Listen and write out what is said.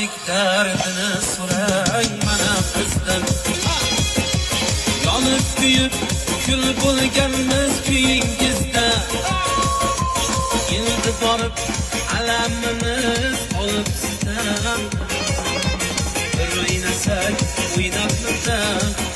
Yoshlik dardini so'rang mana bizdan. Yonib kuyib kul bo'lganmiz kuyingizda. Endi borib alamimiz olib sizdan. Bir o'ynasak o'ynabmiz.